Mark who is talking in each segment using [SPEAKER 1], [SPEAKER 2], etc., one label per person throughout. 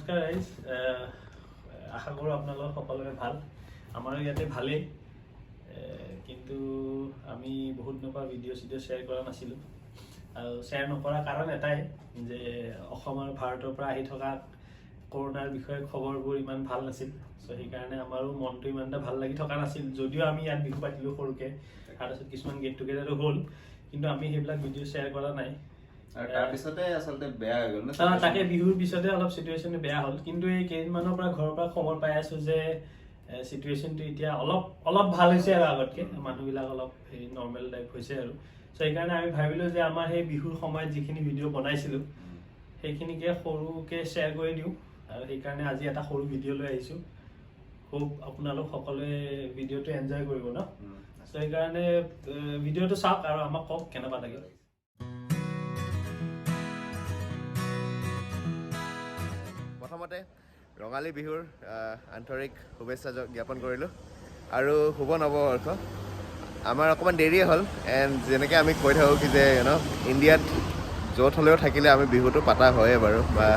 [SPEAKER 1] নমস্কাৰ ৰাইজ, আশা কৰোঁ আপোনালোক সকলোৰে ভাল। আমাৰো ইয়াতে ভালেই। কিন্তু আমি বহুত দিনৰ পৰা ভিডিঅ' চিডিঅ' শ্বেয়াৰ কৰা নাছিলোঁ আৰু শ্বেয়াৰ নকৰাৰ কাৰণ এটাই যে অসম আৰু ভাৰতৰ পৰা আহি থকা কৰোণাৰ বিষয়ে খবৰবোৰ ইমান ভাল নাছিল। চ' সেইকাৰণে আমাৰো মনটো ইমান এটা ভাল লাগি থকা নাছিল, যদিও আমি ইয়াত বিহু পাতিলোঁ সৰুকৈ, তাৰপিছত কিছুমান গেট টুগেডাৰো হ'ল, কিন্তু আমি সেইবিলাক ভিডিঅ' শ্বেয়াৰ কৰা নাই।
[SPEAKER 2] আৰু তাৰপিছতে আচলতে বেয়া হৈ গ'ল ন?
[SPEAKER 1] তাকে, বিহুৰ পিছতে অলপ চিটুৱেশ্যনটো বেয়া হ'ল। কিন্তু এই কেইদিনমানৰ পৰা ঘৰৰ পৰা খবৰ পাই আছো যে চিটুৱেশ্যনটো এতিয়া অলপ অলপ ভাল হৈছে আৰু আগতকে মানুহবিলাক অলপ হেৰি নৰ্মেল টাইপ হৈছে। আৰু চ' সেইকাৰণে আমি ভাবিলোঁ যে আমাৰ সেই বিহুৰ সময়ত যিখিনি ভিডিঅ' বনাইছিলোঁ, সেইখিনিকে সৰুকে শ্বেয়াৰ কৰি দিওঁ। আৰু সেইকাৰণে আজি এটা সৰু ভিডিঅ' লৈ আহিছোঁ। খুব আপোনালোক সকলোৱে ভিডিঅ'টো এনজয় কৰিব ন? চ' সেইকাৰণে ভিডিঅ'টো চাওক আৰু আমাক কওক কেনেকুৱা লাগিল।
[SPEAKER 2] প্ৰথমতে ৰঙালী বিহুৰ আন্তৰিক শুভেচ্ছা জ্ঞাপন কৰিলোঁ আৰু শুভ নৱবৰ্ষ। আমাৰ অকণমান দেৰিয়ে হ'ল। এণ্ড যেনেকৈ আমি কৈ থাকোঁ কি যে you know ইণ্ডিয়াত য'ত হ'লেও থাকিলে আমি বিহুটো পাতা হয়েই বাৰু, বা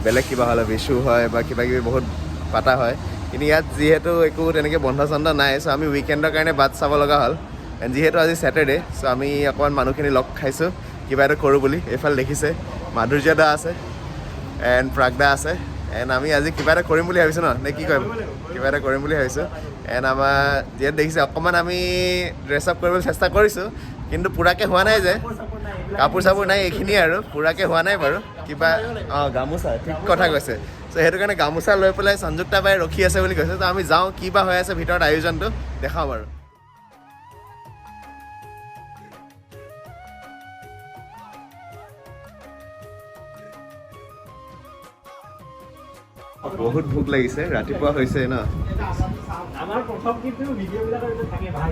[SPEAKER 2] বেলেগ কিবা হ'লে বিচু হয় বা কিবা কিবি বহুত পাতা হয়। কিন্তু ইয়াত যিহেতু একো তেনেকৈ বন্ধ চন্ধ নাই, চ' আমি উইকেণ্ডৰ কাৰণে বাট চাব লগা হ'ল। এণ্ড যিহেতু আজি ছেটাৰডে, চ' আমি অকণমান মানুহখিনি লগ খাইছোঁ কিবা এটা কৰোঁ বুলি। এইফালে দেখিছে মাধুৰ্য দা আছে এণ্ড প্ৰাগদা আছে। এণ্ড আমি আজি কিবা এটা কৰিম বুলি ভাবিছোঁ ন, নে কি কয়? কিবা এটা কৰিম বুলি ভাবিছোঁ। এণ্ড আমাৰ যিহেতু দেখিছে, অকণমান আমি ড্ৰেছ আপ কৰিবলৈ চেষ্টা কৰিছোঁ, কিন্তু পূৰাকৈ হোৱা নাই যে কাপোৰ চাপোৰ নাই, এইখিনিয়ে আৰু পূৰাকৈ হোৱা নাই বাৰু কিবা। অঁ, গামোচা, ঠিক কথা কৈছে। চ' সেইটো কাৰণে গামোচা লৈ পেলাই সংযুক্তা বাই ৰখি আছে বুলি কৈছে। ত' আমি যাওঁ, কি বা হৈ আছে ভিতৰত আয়োজনটো দেখাওঁ বাৰু। বহুত ভোক লাগিছে, ৰাতিপুৱা হৈছে ন?
[SPEAKER 1] আমাৰ প্ৰথম কিন্তু ভিডিঅ' বিলাকৰ এইটো থাকে, ভাই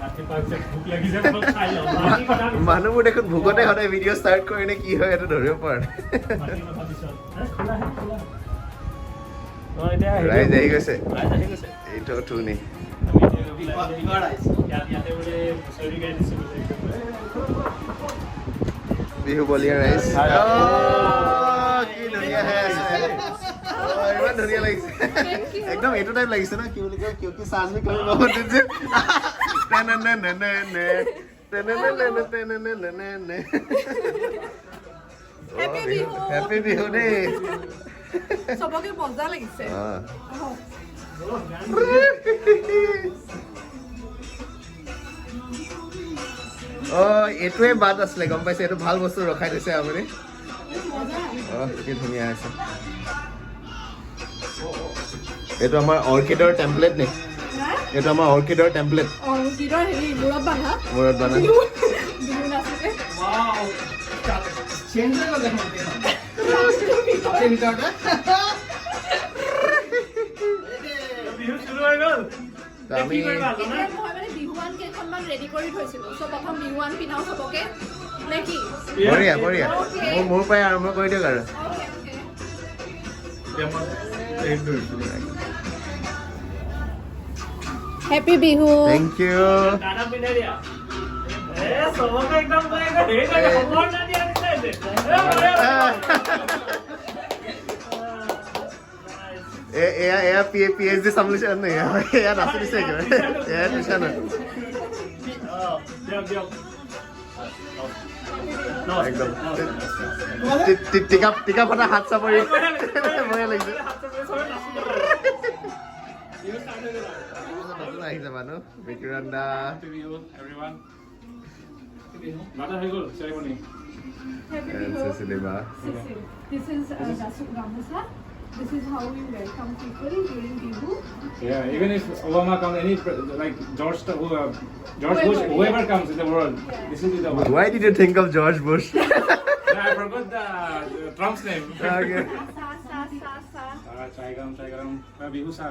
[SPEAKER 1] ৰাতিপুৱা হৈছে, ভোক লাগিছে, প্ৰথম খাই লওঁ। বাকী কথা পিছত।
[SPEAKER 2] মানুহবোৰ দেখোন ভোকতে সদায় ভিডিঅ' ষ্টাৰ্ট কৰে নে কি হয়, সেইটো ধৰিব পৰা নাই।
[SPEAKER 1] বাকী কথা পিছত। এ, খোলা হে, খোলা। অ, এতিয়া
[SPEAKER 2] ৰাইজ আহি গৈছে।
[SPEAKER 1] ৰাইজ আহি গৈছে।
[SPEAKER 2] এইটো থুনি।
[SPEAKER 1] আমি এতিয়া গৈ পেলাই ইয়াতে বোলে হুঁচৰি গাই দিছে বোলে একদম। এ, খোলা, খোলা, খোলা।
[SPEAKER 2] বিহু বলিয়া ৰাইজ। অ, কি ধুনীয়া হৈ আছে। অ, ইমান ধুনীয়া লাগিছে একদম। এইটো টাইপ লাগিছে ন, কি বুলি কয়, কিউকি সাজ ভি কভি বহুত যে নে নে নে নে নে নে নে নে নে নে নে নে নে নে নে।
[SPEAKER 3] Happy Bihu.
[SPEAKER 2] Happy Bihu দেই।
[SPEAKER 3] চবকে মজা লাগিছে।
[SPEAKER 2] অ।
[SPEAKER 1] ব'লক, গান।
[SPEAKER 2] অ, এইটোৱে বাট আছিলে, গম পাইছে? এইটো ভাল বস্তু ৰখাই থৈছে আপুনি। অ, কি ধুনীয়া আছে। এইটো আমাৰ অৰ্কিডৰ টেমপ্লেট নে? এইটো আমাৰ অৰ্কিডৰ টেমপ্লেট।
[SPEAKER 3] অৰ্কিডৰ হেৰি মূৰত বান্ধা।
[SPEAKER 2] মূৰত বান্ধা।
[SPEAKER 3] বিহু বিহু নাচোতে।
[SPEAKER 4] চেঞ্জ হৈ গ'ল দেখোন গোটেইখন। ভিতৰতে।
[SPEAKER 1] বিহু শুৰু হৈ গ'ল।
[SPEAKER 2] তো আমি
[SPEAKER 1] কি কৰিবা, জানা?
[SPEAKER 3] এতিয়া মই মানে বিহুৱান কেইখনমান ৰেডি কৰি থৈছিলো। চ' প্ৰথম বিহুৱান পিন্ধাও চবকে নে কি?
[SPEAKER 2] বঢ়িয়া বঢ়িয়া। মোৰ পৰাই আৰম্ভ কৰি দিয়ক আৰু।
[SPEAKER 3] Okay okay.
[SPEAKER 4] এতিয়া মই হেৰিত ধৰিছোঁ।
[SPEAKER 3] Happy Bihu.
[SPEAKER 2] Thank you.
[SPEAKER 1] দাদা, পিন্ধাই দিয়া। এ, চবকে একদম পুৰা একদম হেৰি কৰি সম্বৰ্ধনা দিয়া নিচিনা হৈছে। এ, বঢ়িয়া, বঢ়িয়া।
[SPEAKER 2] এয়া এয়া পি এইচ ডি চামলিছে নে? এয়া নাচি দিছে একেবাৰে। এয়া টিউচন।
[SPEAKER 1] অ, দিয়ক দিয়ক।
[SPEAKER 2] একদম টিকা টিকা ফটা হাত চাপৰি, বঢ়িয়া লাগিছে। নতুন আহিছে মানুহ, বিকিৰণ দা।
[SPEAKER 5] Happy Bihu, everyone. দাদা, হৈ গ'ল ceremony.
[SPEAKER 3] Happy
[SPEAKER 2] And
[SPEAKER 3] Bihu.
[SPEAKER 2] Cecily বা।
[SPEAKER 3] This is gamosa. This is how we welcome people during Bihu.
[SPEAKER 5] Yeah, even if Obama comes, any like George, who, George
[SPEAKER 3] Whoever,
[SPEAKER 5] Bush, whoever
[SPEAKER 3] yeah.
[SPEAKER 5] comes in the world, this will be the one.
[SPEAKER 2] Why did you think of George Bush?
[SPEAKER 5] Yeah, I forgot the Trump's name.
[SPEAKER 2] Okay.
[SPEAKER 3] Sa sa sa sa.
[SPEAKER 5] Chai garam, chai garam. Bihu sa.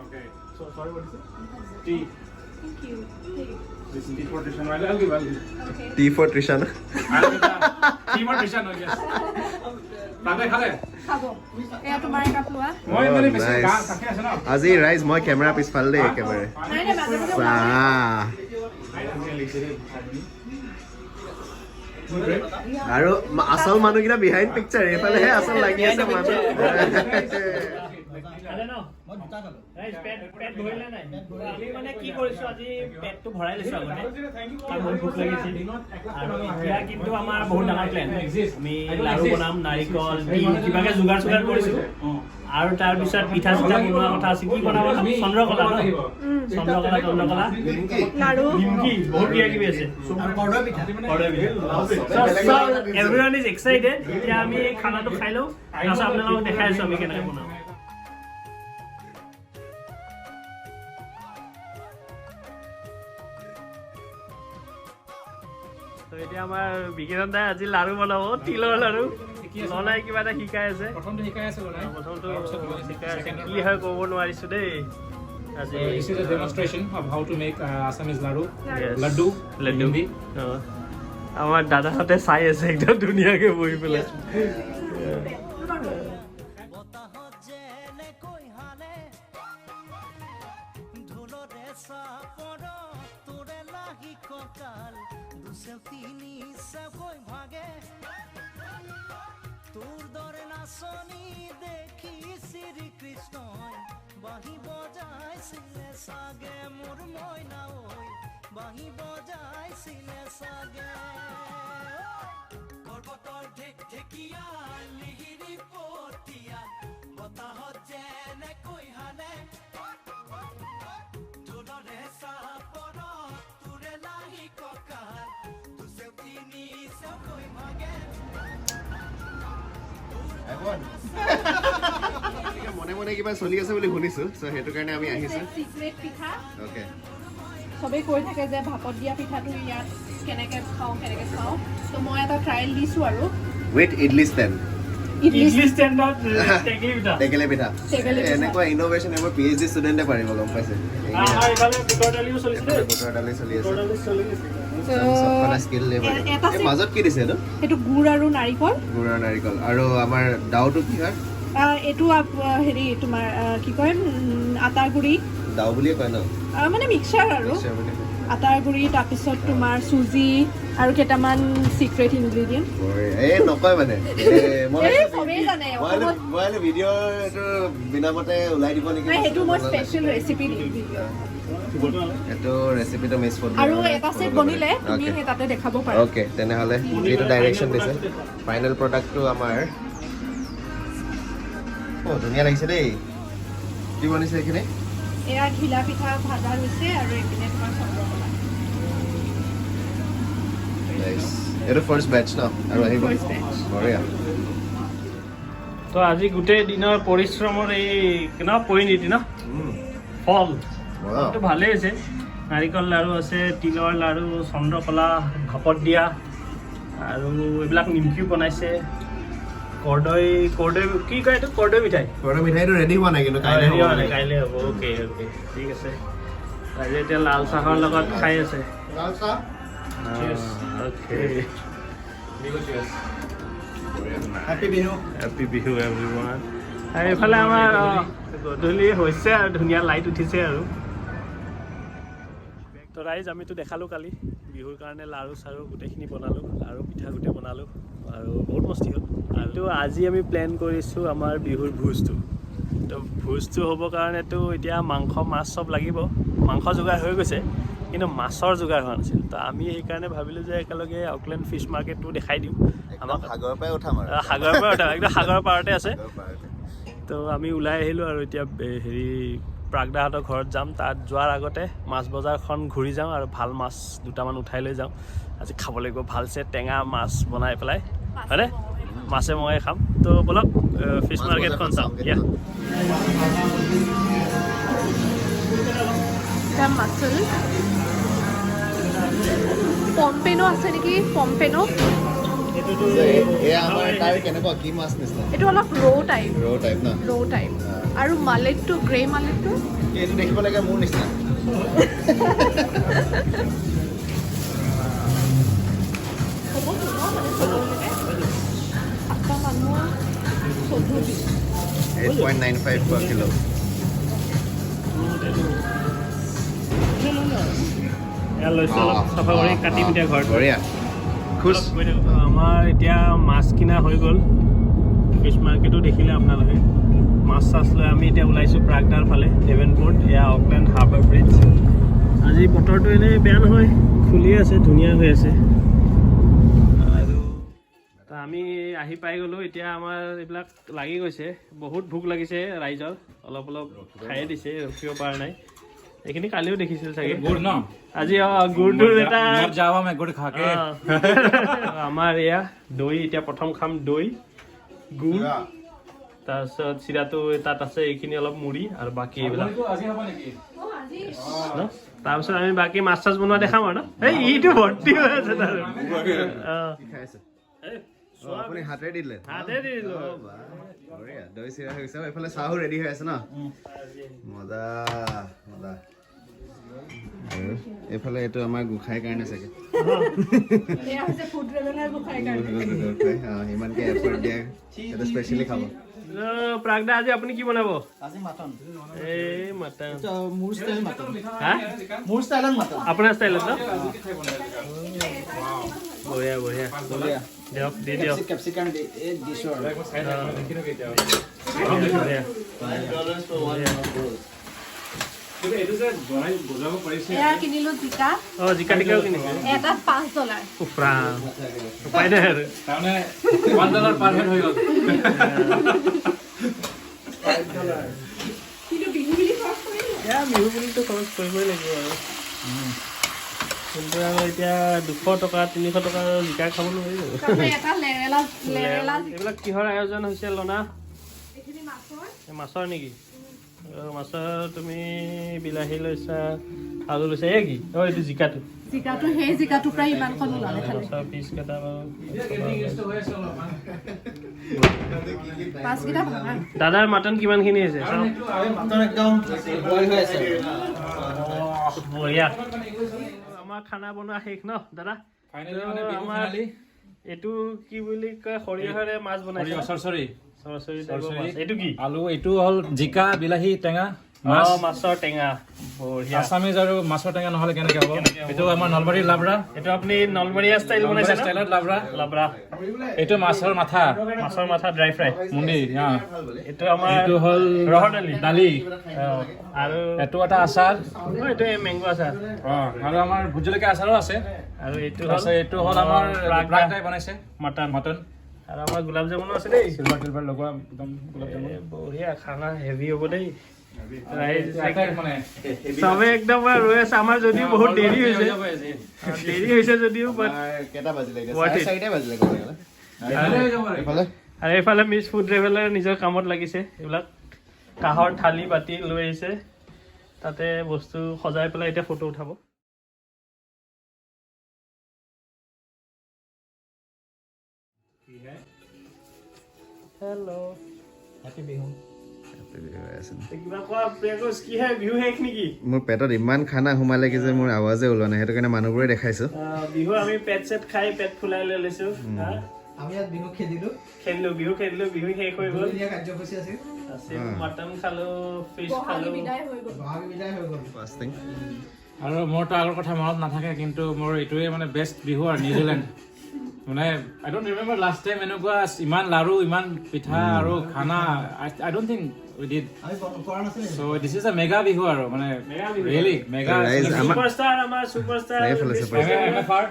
[SPEAKER 5] Okay.
[SPEAKER 1] So, sorry, what is it?
[SPEAKER 5] Tea.
[SPEAKER 3] Thank you. Hey.
[SPEAKER 5] This is tea for Trishan. I'll give. I'll give.
[SPEAKER 3] Okay.
[SPEAKER 2] Tea for Trishan.
[SPEAKER 5] I'll give the tea for Trishan. Oh, yes. তাতে খালে।
[SPEAKER 3] খাব। এয়া তোমাৰ একাপ লোৱা।
[SPEAKER 5] মই মানে বেছি
[SPEAKER 2] nice.
[SPEAKER 5] গা কাষে আছে ন।
[SPEAKER 2] আজি ৰাইজ, মই কেমেৰা পিছফালে দেই একেবাৰে।
[SPEAKER 3] নাই নাই, মাজে মাজে ওলাব।
[SPEAKER 2] চাহ।
[SPEAKER 5] ধুনীয়া লাগিছে দেই খাই পিনি।
[SPEAKER 2] আৰু আচল মানুহকেইটা বিহাইণ্ড পিকচাৰ, এইফালেহে আচল লাগি আছে মানুহ।
[SPEAKER 1] খালে ন?
[SPEAKER 4] মই দুটা খালো।
[SPEAKER 1] ৰাইজ, পেট পেট ভৰিলে নাই? আমি মানে কি কৰিছো, আজি পেটটো ভৰাই লৈছো আগতে, কাৰণ বহুত ভোক লাগিছিল। আৰু এতিয়া কিন্তু আমাৰ বহুত ডাঙৰ প্লেন। আমি লাড়ু বনাম, নাৰিকল, তিল কিবাকে যোগাৰ চোগাৰ কৰিছো। আৰু তাৰপিছত পিঠা চিঠা বনোৱা কথা আছে। কি বনাব? চন্দ্ৰকলা ন? চন্দ্ৰকলা, চন্দ্ৰকলা,
[SPEAKER 3] লাড়ু,
[SPEAKER 1] নিমকি, বহুত কিবা কিবি আছে।
[SPEAKER 4] আৰু কৰ্দৈ পিঠা।
[SPEAKER 1] Everyone is excited. এতিয়া আমি খানাটো খাই লওঁ, তাৰপিছত আপোনালোকক দেখাই আছো আমি কেনেকৈ বনাওঁ। তো এতিয়া আমাৰ বিকিৰণ দাই আজি লাড়ু বনাব, তিলৰ লাড়ু। ললাই কিবা এটা শিকাই আছে।
[SPEAKER 5] প্ৰথমটো শিকাই আছে লৰাই।
[SPEAKER 1] প্ৰথমটো শিকাই আছে, কি হয় ক'ব নোৱাৰিছো দেই আজি।
[SPEAKER 5] This is a demonstration of how to make Assamese laru.
[SPEAKER 1] Yes.
[SPEAKER 5] Laddu.
[SPEAKER 1] Laddu.
[SPEAKER 5] Hindi.
[SPEAKER 1] অ। আমাৰ দাদাহঁতে চাই আছে একদম ধুনীয়াকে বহি পেলাই।
[SPEAKER 6] বতাহত যেনেকৈ হালে ঢোলৰে চাপৰ তোৰে লাহি কঁকাল দুচেও তিনি চেওকৈ ভাগে তোৰ দৰে নাচনী দেখি শ্ৰীকৃষ্ণই বাঁহী বজাইছিলে চাগে, মোৰ মইনা ঐ, বাঁহী বজাইছিলে চাগে। পৰ্বতৰ ঢেক ঢেকীয়া লিহিৰি পতীয়া বতাহত যেনেকৈ হালে ঢোলৰে চাপৰত তোৰে লাহি কঁকাল দুচেও তিনি চেওকৈ ভাগে।
[SPEAKER 2] মনে মনে কিবা চলি আছে বুলি শুনিছো, চ' সেইটো কাৰণে আমি আহিছো।
[SPEAKER 3] চিক্ৰেট পিঠা।
[SPEAKER 2] অ'কে।
[SPEAKER 3] চবেই কৈ থাকে যে ভাপত দিয়া পিঠাটো ইয়াত কেনেকে খাওঁ, কেনেকে খাওঁ। ত' মই এটা ট্ৰায়েল দিছোঁ আৰু।
[SPEAKER 2] With idli stand.
[SPEAKER 3] ইডলি।
[SPEAKER 1] ইডলি ষ্টেণ্ডত টেকেলি পিঠা।
[SPEAKER 2] টেকেলি পিঠা।
[SPEAKER 3] টেকেলি পিঠা।
[SPEAKER 2] এনেকুৱা ইন'ভেশ্যন এইবোৰ পিএইচডি ষ্টুডেণ্টে পাৰিব, গম পাইছে?
[SPEAKER 1] আমাৰ এইফালে বুটৰ দালিও চলিছে দেই।
[SPEAKER 2] বুটৰ দালি চলি আছে।
[SPEAKER 1] বুটৰ দালি চলি আছে।
[SPEAKER 2] চবফালে স্কিল।
[SPEAKER 3] এটা
[SPEAKER 2] এই মাজত কি দিছে এইটো?
[SPEAKER 3] সেইটো গুড় আৰু নাৰিকল।
[SPEAKER 2] গুড় আৰু নাৰিকল। আৰু আমাৰ দাওটো কি হয়?
[SPEAKER 3] এইটো হেৰি তোমাৰ কি কয়, আটাৰ গুড়ি।
[SPEAKER 2] দাও বুলিয়ে কয় ন?
[SPEAKER 3] মানে মিক্সাৰ আৰু।
[SPEAKER 2] মিক্সাৰ বুলি কয়।
[SPEAKER 3] আটাৰ গুড়ি, তাৰপিছত তোমাৰ চুজি আৰু কেইটামান চিক্ৰেট ইনগ্ৰিডিয়েণ্ট।
[SPEAKER 2] এই নকয় মানে মই
[SPEAKER 3] এই চবেই জানে অসমত।
[SPEAKER 2] মই ভাবিলো ভিডিঅ' এইটো বিনামতে ওলাই দিব নেকি।
[SPEAKER 3] নাই, সেইটো মই স্পেচিয়েল ৰেচিপি দিম।
[SPEAKER 2] এইটো ৰেচিপিটো মিছ ফুড।
[SPEAKER 3] আৰু এটা ছেট বনিলে তুমি সেই তাতে দেখাব পাৰা।
[SPEAKER 2] অ'কে, তেনেহ'লে যিটো ডাইৰেকশ্যন দিছে, ফাইনেল প্ৰডাক্টটো আমাৰ, অ' ধুনীয়া লাগিছে দেই। কি বনিছে এইখিনি?
[SPEAKER 3] এয়া ঘিলা পিঠা ভাজা হৈছে আৰু এইপিনে তোমাৰ চন্দ্ৰকলা।
[SPEAKER 2] Nice. এইটো ফাৰ্ষ্ট বেটছ ন? আৰু আহিব?
[SPEAKER 3] First batch.
[SPEAKER 2] বঢ়িয়া।
[SPEAKER 1] তো আজি গোটেই দিনৰ পৰিশ্ৰমৰ এই ন পৰিণতি ন ফল। এইটো ভালেই হৈছে। নাৰিকল লাড়ু আছে, তিলৰ লাড়ু, চন্দ্ৰকলা, ভাপত দিয়া আৰু এইবিলাক নিমকিও বনাইছে। কৰ্দৈ, কৰ্দৈ কি কয় এইটো, কৰ্দৈ মিঠাই।
[SPEAKER 2] কৰ্দৈ মিঠাইটো ৰেডি হোৱা নাই কিন্তু কাইলৈ
[SPEAKER 1] ৰেডি
[SPEAKER 2] হ'ব।
[SPEAKER 1] হোৱা নাই, কাইলৈ হ'ব। অ'কে অ'কে, ঠিক আছে। ৰাইজে এতিয়া লাল চাহৰ লগত খাই আছে।
[SPEAKER 4] লাল চাহ।
[SPEAKER 1] Okay.
[SPEAKER 5] Bihu cheers.
[SPEAKER 4] Happy Bihu.
[SPEAKER 1] Happy Bihu everyone. আৰু এইফালে আমাৰ গধূলি হৈছে আৰু ধুনীয়া লাইট উঠিছে। আৰু তো ৰাইজ, আমিতো দেখালোঁ কালি বিহুৰ কাৰণে লাড়ু চাড়ু গোটেইখিনি বনালোঁ আৰু পিঠা গোটেই বনালোঁ আৰু বহুত মস্তি হ'ল। কিন্তু আজি আমি প্লেন কৰিছোঁ আমাৰ বিহুৰ ভোজটো। তো ভোজটো হ'বৰ কাৰণেতো এতিয়া মাংস মাছ চব লাগিব। মাংস যোগাৰ হৈ গৈছে, কিন্তু মাছৰ যোগাৰ হোৱা নাছিল। তো আমি সেইকাৰণে ভাবিলোঁ যে একেলগে অকলেণ্ড ফিছ মাৰ্কেটটো দেখাই দিওঁ।
[SPEAKER 2] আমাক সাগৰৰ পৰাই উঠাম আৰু।
[SPEAKER 1] সাগৰৰ পৰা উঠাম, একদম সাগৰৰ পাৰতে আছে।
[SPEAKER 2] সাগৰৰ পাৰতে।
[SPEAKER 1] তো আমি ওলাই আহিলোঁ আৰু এতিয়া হেৰি প্ৰাগদাহঁতৰ ঘৰত যাম। তাত যোৱাৰ আগতে মাছ বজাৰখন ঘূৰি যাওঁ আৰু ভাল মাছ দুটামান উঠাই লৈ যাওঁ। আজি খাব লাগিব ভালছে টেঙা মাছ বনাই পেলাই, হয়নে? মাছে মঙহে খাম। তো ব'লক, ফিছ
[SPEAKER 2] মাছ
[SPEAKER 1] মাৰ্কেটখন
[SPEAKER 2] বজাৰখন
[SPEAKER 1] চাওঁ।
[SPEAKER 2] চাওঁগে।
[SPEAKER 1] ইয়া।
[SPEAKER 3] এটা মাচল পম্পেনো আছে নেকি? পম্পেনো।
[SPEAKER 2] এয়া আমাৰ তাৰ কেনেকুৱা কি মাছ নিচিনা?
[SPEAKER 3] এইটো অলপ ৰৌ টাইপ।
[SPEAKER 2] ৰৌ টাইপ ন?
[SPEAKER 3] ৰৌ টাইপ। আৰু মালেটটো, গ্ৰে মালেটটো।
[SPEAKER 2] এইটো দেখিব লাগে মোৰ নিচিনা।
[SPEAKER 3] হ'বতো ন, মানে চবলৈকে সাতটা মানুহ 14 পিচ।
[SPEAKER 2] 8.95 per kilo.
[SPEAKER 1] এয়া লৈছোঁ, অলপ চাফা কৰি কাটিম এতিয়া ঘৰত।
[SPEAKER 2] বঢ়িয়া। খুচ।
[SPEAKER 1] গৈ থাকোঁ। আমাৰ এতিয়া মাছ কিনা হৈ গ'ল। ফিছ মাৰ্কেটো দেখিলে আপোনালোকে। মাছ চাছ লৈ আমি এতিয়া ওলাইছোঁ প্ৰাগদাৰ ফালে, ডেভেনপৰ্ট, এয়া অকলেণ্ড হাৰ্বাৰ ব্ৰিজ। আজি বতৰটো এনেই বেয়া নহয়, খুলি আছে, ধুনীয়া হৈ আছে। আৰু ত আমি আহি পাই গ'লোঁ। এতিয়া আমাৰ এইবিলাক লাগি গৈছে, বহুত ভোক লাগিছে ৰাইজৰ, অলপ অলপ খায়ে দিছে, ৰখিব পৰা নাই। এইখিনি কালিও দেখিছিল চাগে।
[SPEAKER 5] গুড় ন?
[SPEAKER 1] আজি গুড়টোৰ এটা
[SPEAKER 5] मर जावा मैं गुड़ खा के।
[SPEAKER 1] আমাৰ এয়া দৈ, এতিয়া প্ৰথম খাম দৈ গুড়, তাৰপিছত চিৰাটো তাত আছে, এইখিনি অলপ মুড়ি আৰু বাকী এইবিলাক।
[SPEAKER 5] আজি হ'ব নেকি?
[SPEAKER 3] আজি।
[SPEAKER 1] ন, তাৰপিছত আমি বাকী মাছ চাছ বনোৱা দেখাম আৰু ন। এই ইটো ভৰ্তি হৈ আছে তাৰ।
[SPEAKER 2] কি খাই আছে?
[SPEAKER 1] এই,
[SPEAKER 2] অ, আপুনি হাতেৰে দি দিলে?
[SPEAKER 1] হাতে দি দিলো।
[SPEAKER 2] অ, বাহ, বঢ়িয়া। দৈ চিৰা হৈ গৈছে। অ, এইফালে চাহো ৰেডি হৈ আছে ন। মজা মজা। আৰু এইফালে এইটো আমাৰ গোসাঁইৰ কাৰণে চাগে।
[SPEAKER 3] এয়া হৈছে ফুড ট্ৰেভেলাৰ গোসাঁইৰ কাৰণে।
[SPEAKER 2] গোসাঁই, অ, ইমানকে এফৰ্ট দিয়ে, এইটো স্পেচিয়েলি খাব।
[SPEAKER 1] প্ৰাগদা, আজি আপুনি কি বনাব?
[SPEAKER 4] আজি মাটন।
[SPEAKER 1] এই মাটন।
[SPEAKER 4] মোৰ ষ্টাইল মাটন।
[SPEAKER 1] হা?
[SPEAKER 4] মোৰ ষ্টাইলত মাটন।
[SPEAKER 1] আপোনাৰ ষ্টাইলত ন। বঢ়িয়া বঢ়িয়া। দিয়ক, দি দিয়ক।
[SPEAKER 4] কেপচিকাম এই দিছোঁ আৰু।
[SPEAKER 1] বঢ়িয়া।
[SPEAKER 5] এইটো যে বনাই বুজাব পাৰিছে।
[SPEAKER 3] এয়া কিনিলো জিকা।
[SPEAKER 1] অ, জিকা টিকাও কিনিছে।
[SPEAKER 3] এটাত 5 ডলাৰ।
[SPEAKER 1] উফ ৰাম, উপায় নাই আৰু।
[SPEAKER 5] তাৰমানে 1 ডলাৰ পাৰ হেড হৈ গ'ল।
[SPEAKER 3] কিন্তু বিহু বুলি খৰচ কৰিলো।
[SPEAKER 1] এয়া বিহু বুলিতো খৰচ কৰিবই লাগিব আৰু। কিন্তু আৰু এতিয়া 200 টকা 300 টকা জিকা খাব নোৱাৰি আৰু।
[SPEAKER 3] তাৰপিছত এটা লেৰেলা লেৰেলা জিকা।
[SPEAKER 1] এইবিলাক কিহৰ আয়োজন হৈছে লনা?
[SPEAKER 3] এইখিনি মাছৰ।
[SPEAKER 1] এই মাছৰ নেকি? অ, মাছৰ। তুমি বিলাহী লৈছা, আলু লৈছা, এই কি? অ, এইটো জিকাটো।
[SPEAKER 3] জিকাটো, সেই জিকাটো প্ৰায় ইমানখন ওলালে খালি।
[SPEAKER 1] মাছৰ পিচ কেইটা বাৰু।
[SPEAKER 3] মাছকেইটা ভাঙা।
[SPEAKER 1] দাদাৰ মাটন কিমানখিনি হৈছে চাওঁ।
[SPEAKER 4] মাটন একদম বইল হৈ আছে।
[SPEAKER 1] অহ, বঢ়িয়া। আমাৰ খানা বনোৱা শেষ ন দাদা?
[SPEAKER 5] ফাইনেলি মানে বিহু
[SPEAKER 1] আমাৰ
[SPEAKER 5] ফাইনেলি।
[SPEAKER 1] এইটো কি বুলি কয়, সৰিয়হৰে মাছ বনাইছে।
[SPEAKER 5] চৰচৰি।
[SPEAKER 1] চৰচৰি টাইপৰ
[SPEAKER 5] চৰচৰি।
[SPEAKER 1] মাছ। এইটো কি?
[SPEAKER 5] আলু, এইটো হ'ল জিকা বিলাহী টেঙা মাছ।
[SPEAKER 1] অ, মাছৰ টেঙা, বঢ়িয়া।
[SPEAKER 5] আছামিজ আৰু মাছৰ টেঙা নহ'লে কেনেকে হ'ব?
[SPEAKER 1] কেনেকে হ'ব?
[SPEAKER 5] এইটো আমাৰ নলবাৰীৰ লাবৰা।
[SPEAKER 1] এইটো আপুনি নলবাৰীয়া ষ্টাইল বনাইছে ন?
[SPEAKER 5] ষ্টাইলত লাবৰা।
[SPEAKER 1] লাবৰা।
[SPEAKER 5] এইটো মাছৰ মাথা।
[SPEAKER 1] মাছৰ মাথা ড্ৰাই ফ্ৰাই।
[SPEAKER 5] মুন্দি।
[SPEAKER 1] এইটো আমাৰ
[SPEAKER 5] এইটো হ'ল
[SPEAKER 1] ৰহৰ দালি।
[SPEAKER 5] দালি।
[SPEAKER 1] অ, আৰু
[SPEAKER 5] এইটো এটা আচাৰ।
[SPEAKER 1] অ, এইটো মেংগো আচাৰ।
[SPEAKER 5] অ, আৰু আমাৰ ভোট জলকীয়া আচাৰো আছে।
[SPEAKER 1] আৰু এইটো হ'ল
[SPEAKER 5] তাৰপিছত এইটো হ'ল আমাৰ প্ৰাগদাই বনাইছে।
[SPEAKER 1] মটন।
[SPEAKER 5] মটন।
[SPEAKER 1] আৰু আমাৰ গোলাপ জামুনো আছে দেই।
[SPEAKER 5] চিলভাৰ টিলভাৰ লগোৱা একদম গোলাপ জামুন।
[SPEAKER 1] এ, বঢ়িয়া খানা, হেভি হ'ব দেই ৰাইজ।
[SPEAKER 5] মানে
[SPEAKER 1] চবে একদম আৰু ৰৈ আছে। আমাৰ যদিও বহুত দেৰি হৈছে,
[SPEAKER 5] যাব আজি।
[SPEAKER 1] দেৰি হৈছে যদিও বাট
[SPEAKER 2] আমাৰ কেইটা বাজিলে এতিয়া?
[SPEAKER 1] Worth it.
[SPEAKER 2] 4:30 বাজিলে ক'ব গ'লে।
[SPEAKER 5] হৈ যাব আৰু।
[SPEAKER 2] এইফালে
[SPEAKER 1] আৰু এইফালে মিছ ফুড ট্ৰেভেলাৰ নিজৰ কামত লাগিছে। এইবিলাক কাঁহৰ থালি বাতি লৈ আহিছে, তাতে বস্তু সজাই পেলাই এতিয়া ফটো উঠাব। হেল্ল'।
[SPEAKER 4] হেপী বিহু।
[SPEAKER 2] হৈ আছে ন?
[SPEAKER 1] কিবা কোৱা প্ৰিয়াকোচ, কি হে, বিহু শেষ নেকি?
[SPEAKER 2] মোৰ পেটত ইমান খানা সোমালে কি যে মোৰ আৱাজে ওলোৱা নাই, সেইটো কাৰণে মানুহবোৰে দেখাইছো।
[SPEAKER 1] বিহু আমি পেট চেট খাই পেট ফুলাই লৈ লৈছো, হা?
[SPEAKER 4] আমি ইয়াত বিহু খেলিলো।
[SPEAKER 1] খেলিলো, বিহু খেলিলো, বিহু শেষ হৈ গ'ল।
[SPEAKER 4] দুদিনীয়া কাৰ্যসূচী আছিল।
[SPEAKER 1] আছিল, মটন খালো, ফিছ
[SPEAKER 3] বহাগী
[SPEAKER 1] খালো।
[SPEAKER 3] বিদায় হৈ গ'ল।
[SPEAKER 4] বহাগী বিদায় হৈ গ'ল।
[SPEAKER 2] First thing.
[SPEAKER 5] আৰু মোৰতো আগৰ কথা মনত নাথাকে, কিন্তু মোৰ এইটোৱে মানে বেষ্ট বিহু আৰু নিউজিলেণ্ড। মানে I don't remember last time এনেকুৱা ইমান লাৰু, ইমান পিঠা আৰু খানা। I don't think we did.
[SPEAKER 4] আমি কৰা নাছিলো।
[SPEAKER 5] So this is a mega Bihu আৰু মানে
[SPEAKER 1] মেগা বিহু।
[SPEAKER 5] Really mega.
[SPEAKER 2] ৰাইজ, আমাৰ
[SPEAKER 1] ছুপাৰষ্টাৰ, আমাৰ ছুপাৰষ্টাৰ।
[SPEAKER 2] এইফালে superstar।
[SPEAKER 5] M F R.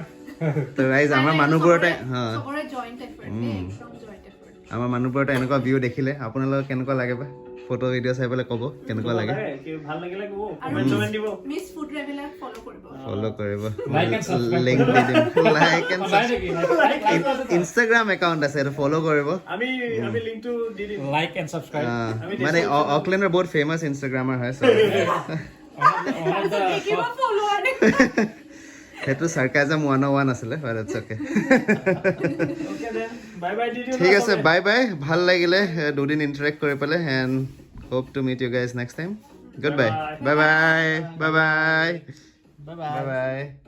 [SPEAKER 2] তো ৰাইজ, আমাৰ মানুহবোৰতে হা
[SPEAKER 3] চবৰে জইণ্ট এফৰ্ট দেই, একদম জইণ্ট এফৰ্ট।
[SPEAKER 2] আমাৰ মানুহবোৰতে এনেকুৱা ভিউ দেখিলে আপোনালোকৰ কেনেকুৱা লাগে বা ফটো ভিডিঅ' চাই পেলাই ক'ব কেনেকুৱা লাগে।
[SPEAKER 1] ভাল লাগিলে ক'ব, কমেণ্ট চমেণ্ট দিব।
[SPEAKER 3] মিছ ফুড ট্ৰেভেলাৰ ফ'ল' কৰিব।
[SPEAKER 2] ফ'ল' কৰিব।
[SPEAKER 5] Like and subscribe.
[SPEAKER 2] Link দি দিম, লাইক এণ্ড
[SPEAKER 5] নাই নেকি?
[SPEAKER 2] ইনষ্টাগ্ৰাম একাউণ্ট আছে, এইটো ফ'ল' কৰিব।
[SPEAKER 1] আমি লিংকটো দি দিম।
[SPEAKER 5] Like and subscribe.
[SPEAKER 2] মানে অকলেণ্ডৰ বহুত ফেমাছ ইনষ্টাগ্ৰামাৰ হয়, so
[SPEAKER 3] দেখিব ফ'ল'ৱাৰ।
[SPEAKER 2] সেইটো চাৰ্কাজম 101 আছিলে, but it's okay.
[SPEAKER 1] Okay then, bye bye দি দিওঁ।
[SPEAKER 2] ঠিক আছে, বাই বাই। ভাল লাগিলে দুদিন ইণ্টাৰেক্ট কৰি পেলাই and hope to meet you guys next time. Good bye, bye bye, bye bye, bye bye.